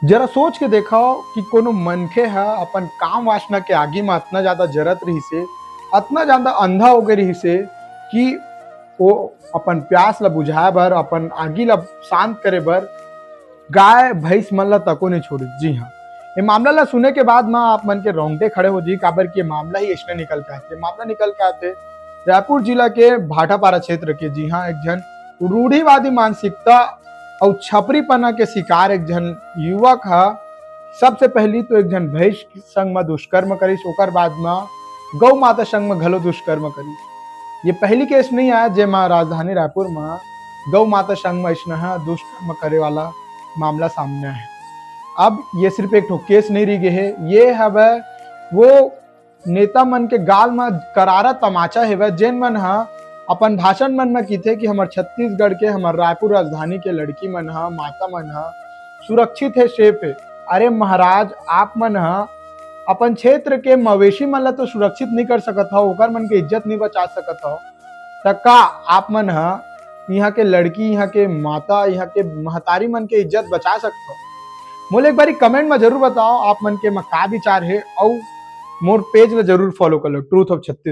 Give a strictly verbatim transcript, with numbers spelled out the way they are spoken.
जरा सोच के देखव कि कोनो मनखे ह अपन काम वासना के आगी म अतना ज्यादा जरत रहिसे, अतना ज्यादा अंधा हो गए रहिसे कि वो अपन प्यास ला बुझाए बर, अपन आगी ला शांत करे बर गाय भैंस मन ला तको नहीं छोड़िस। जी हाँ, ये मामला ला सुने के बाद म आप मन के रोंगटे खड़े हो जी, काबर कि ये मामला ही ऐसने निकल के आथे। मामला निकल के आथे रायपुर जिला के भाटापारा क्षेत्र के। जी हाँ, एक झन रूढ़िवादी मानसिकता अउ छपरीपना के शिकार एक झन युवक ह सबसे पहली तो एक झन भैंस संग म दुष्कर्म करिस, ओकर बाद म गौ माता संग म घलो दुष्कर्म करिस। ये पहली केस नहीं आय जेमा राजधानी रायपुर म गौ माता संग म अइसनहा दुष्कर्म करे वाला मामला सामने आए। अब ये सिर्फ एक ठो केस नहीं रह गए हे, ये हवय वो नेता मन के गाल म करारा तमाचा हेवय, जेन मन ह अपन भाषण मन म किथे कि हमर छत्तीसगढ़ के, हमर रायपुर राजधानी के लड़की मन ह, माता मन ह सुरक्षित हे, सेफ हे। अरे महाराज, आप मन ह अपन क्षेत्र के मवेशी मन ल तो सुरक्षित नहीं कर सकत हव, ओकर मन के इज्जत नहीं बचा सकत हव, त का आप मन ह यहाँ के लड़की, यहाँ के माता, यहाँ के महतारी मन के इज्जत बचा सकत हव? मोला एक बारी कमेंट में जरूर बताओ आप मन के म का विचार हे, अउ मोर पेज ल जरूर फॉलो कर लो, ट्रूथ ऑफ छत्तीसगढ़।